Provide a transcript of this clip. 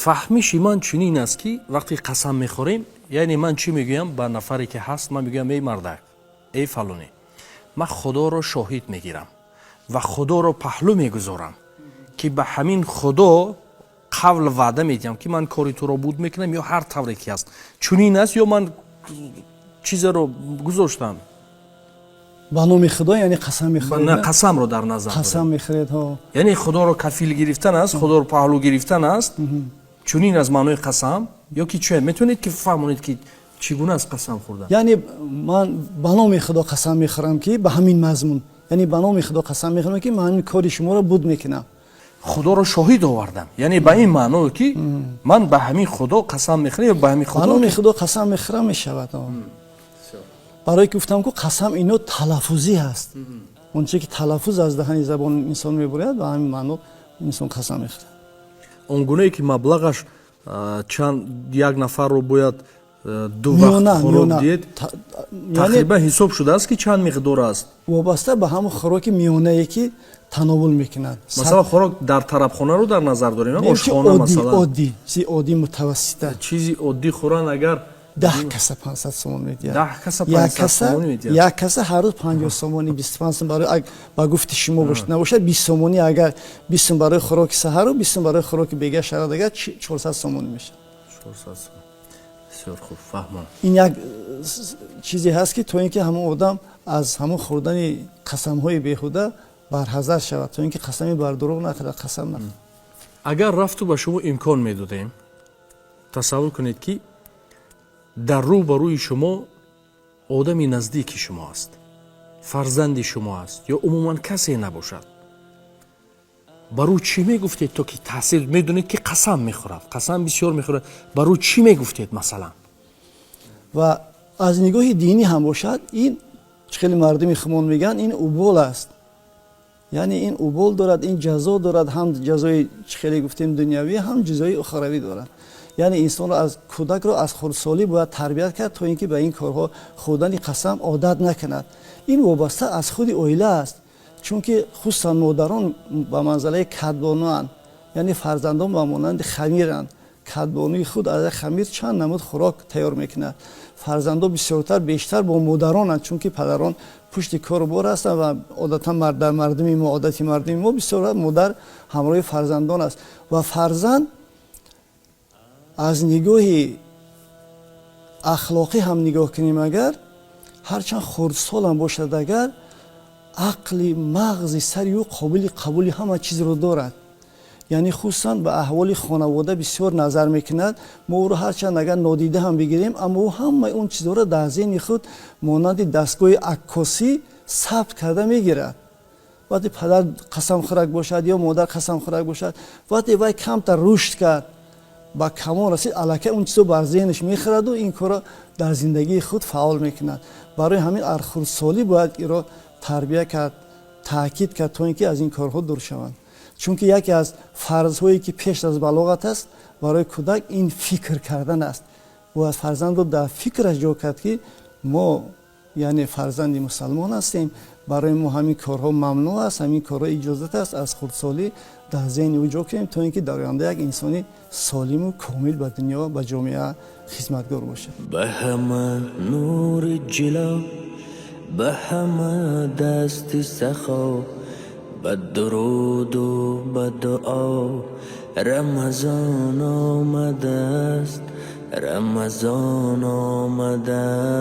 Фаҳмиши ман чунин аст, ки вақте қасам мехӯрем, яъне ман чӣ мегӯям ба нафаре ки ҳаст? Ман мегӯям: «Эй мардак, эй фалонӣ, ман Худоро шоҳид мегирам ва Худоро паҳлӯ мегузорам, ки ба ҳамин Худо қавл ваъда медиҳам, ки ман кори туро буд мекунам» ё ҳар тавре ки аст. Чунин аст ё ман чизеро гузоштам? Ба номи Худо, яъне қасам мехӯред? На, қасамро дар назар. Қасам мехӯред, ҳо. Яъне Худоро кафил гирифтан аст, Худоро паҳлӯ гирифтан аст. Чунин аз маънои қасам ё ки чӣ? Метавонед ки фаҳмонед, ки чӣ гуна аст қасам хӯрдан? Яъне ман ба номи Худо қасам мехӯрам, ки ба ҳамин мазмун, яъне ба номи Худо қасам мехӯрам, ки ман ҳамин кори шуморо буд мекунам. Худоро шоҳид овардам, яъне ба ин маъно, ки ман ба ҳамин Худо қасам мехӯрам ё ба ҳамин ба Худо. Номи Худо қасам мехӯрам, мешавад. Барое ки гуфтам ку, қасам ино талаффузӣ ҳаст. Он чизе ки талаффуз аз даҳани забони инсон мебуряд, ба ҳамин маъно инсон қасам мехӯрад. Он гунае ки маблағаш чанд, як нафарро бояд ду вақт хӯрок диҳед, тақрибан ҳисоб шудааст, ки чанд миқдор аст? Вобаста ба ҳамон хӯроки миёнае, ки тановул мекунад. Масалан, хӯрок дар тарабхонаро дар назар дорем, ошхона масалан. Оддӣ, чизи оддӣ, мутавассита. Чизи оддӣ хӯран агар. 10 каса 500 сомон медиҳад. 10 каса 500 сомонӣ медиҳад. Як каса ҳар рӯз 50 сомонӣ, 25 сом барои, ба гуфти шумо бошад, набошад, 20 сомонӣ. Агар 20 сом барои хӯроки саҳару 20 сом барои хӯроки бега шавад, агар 400 сомонӣ мешавад. 400 сом, бисёр хуб, фаҳмам. Ин як чизе ҳаст, ки то ин ки ҳамон одам аз ҳамон хӯрдани қасамҳои беҳуда барҳазар шавад, то ин ки қасами бар дурӯғ нахӯрад, қасам нахӯрад. Агар рафту ба шумо имкон медодем, тасаввур кунед, ки дар рӯ ба рӯи шумо одами наздики шумо аст, фарзанди шумо аст ё умуман касе набошад, бар ӯ чӣ мегуфтед, то ки таъсир? Медонед, ки қасам мехӯрад, қасам бисёр мехӯрад. Бар ӯ чӣ мегуфтед масалан? Ва аз нигоҳи динӣ ҳам бошад, ин хеле мардуми хумон мегӯянд, ин убол аст, яъне ин убол дорад, ин ҷазо дорад, ҳам ҷазои, чӣ хеле гуфтем, дунявӣ, ҳам ҷазои ухравӣ дорад. Яъне инсонро аз кӯдакро аз хурдсолӣ бояд тарбият кард, то ин ки ба ин корҳо, хӯрдани қасам, одат накунад. Ин вобаста аз худи оила аст, чунки хусусан модарон ба манзалаи кадбонуанд, яъне фарзандон ба монанди хамиранд. Кадбонуи худ аз як хамир чанд намуд хӯрок тайёр мекунад. Фарзандон бисёртар, бештар бо модаронанд, чунки падарон пушти кору бор ҳастанд ва одатан дар мардуми мо, одати мардуми мо, бисёр модар ҳамроҳи фарзандон аст. Ва фарзанд аз нигоҳи ахлоқӣ ҳам нигоҳ кунем, агар ҳарчанд хурдсолам бошад, агар ақли мағзи сари ӯ қобили қабули ҳама чизро дорад, яъне хусусан ба аҳволи хонавода бисёр назар мекунад. Мо ӯро ҳарчанд агар нодида ҳам бигирем, аммо ӯ ҳамаи он чизҳоро дар зеҳни худ монанди дастгоҳи аккосӣ сабт карда мегирад. Вақте падар қасамхӯрак бошад ё модар қасамхӯрак бошад, вақте вай камтар рушд кард, ба камол расид, аллакай он чизо бар зеҳнаш мехӯраду ин корро дар зиндагии худ фаъол мекунад. Барои ҳамин аз хурдсолӣ бояд иро тарбия кард, таъкид кард, то ин ки аз ин корҳо дур шаванд, чунки яке аз фарзҳое, ки пеш аз балоғат аст барои кӯдак, ин фикр кардан аст. Бояд фарзандро дар фикраш ҷо кард, ки мо, яъне, фарзанди мусалмон ҳастем, барои мо ҳамин корҳо мамнӯъ аст, ҳамин корҳо иҷозат аст. Аз хурдсолӣ дар зеҳни ӯ ҷо кунем, то ин ки дар оянда як инсони солиму комил ба дунё, ба ҷомеа хизматгор бошад. Ба ҳама нури ҷило, ба ҳама дасти сахо, ба дуруду ба дуо Рамазон омадааст, Рамазон омадааст.